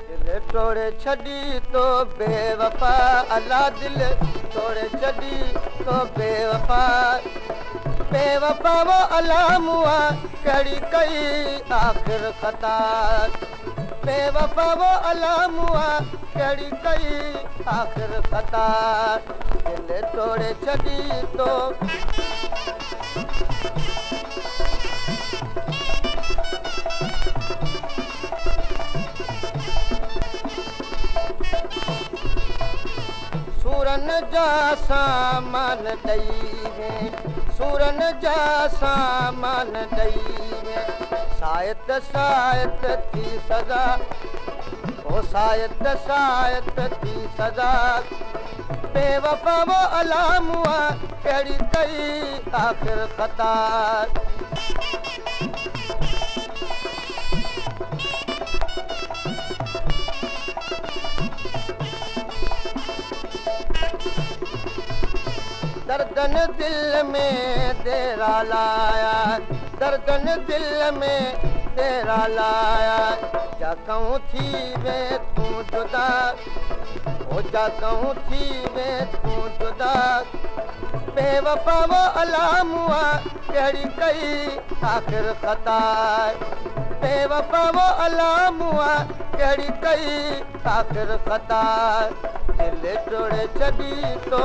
दिल टोड़े छॾी तो बेवफा, अला दिल टोड़े छॾी तो बेवफा। बेवफा वो अला मुआ कहिड़ी कई आख़िर ख़ता। बेवफा वो अला मुआ कहिड़ी कई आख़िर ख़ता। दिल टोड़े छॾी तो। सूरन जा सामान ॾेई में, सूरन जा सामान ॾेई में, सायत सायत थी सज़ा, ओ सायत सायत थी सज़ा। बेवफा वो अला मुआ कहिड़ी कई आख़िर ख़ता। दर्दन दिल में तेरा लाया, दर्दन दिल में तेरा लाया। जा कहूँ थी वे तू जुदा, ओ जा कहूँ थी वे तू जुदा। बेवफा वो अला मुआ कहिड़ी कई आख़िर ख़ता। बेवफा वो अला मुआ कहिड़ी कई आख़िर ख़ता। दिल टोड़े छॾी तो।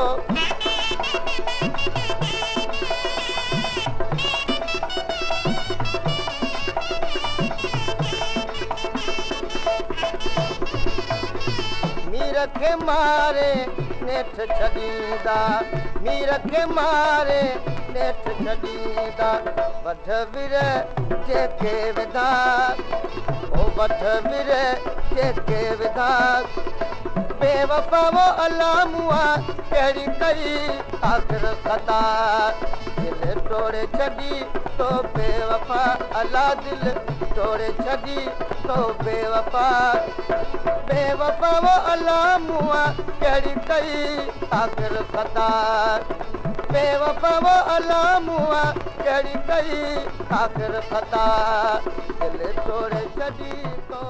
मीर खे मारे नेठ छॾींदा, मीर खे मारे नेठ छॾींदा। वठ वीर जेके विधा, ओ वठ वीर जेके विधा। बेवफा वो अला मुआ कहिड़ी कई आख़िर ख़ता। दिल टोड़े छॾी तो बेवफा, अला दिल टोड़े छॾी तो बेवफा। बेवफा वो अला मुआ कहिड़ी कई आख़िर ख़ता। बेवफा वो अला मुआ कहिड़ी कई आख़िर ख़ता। दिल टोड़े छॾी तो।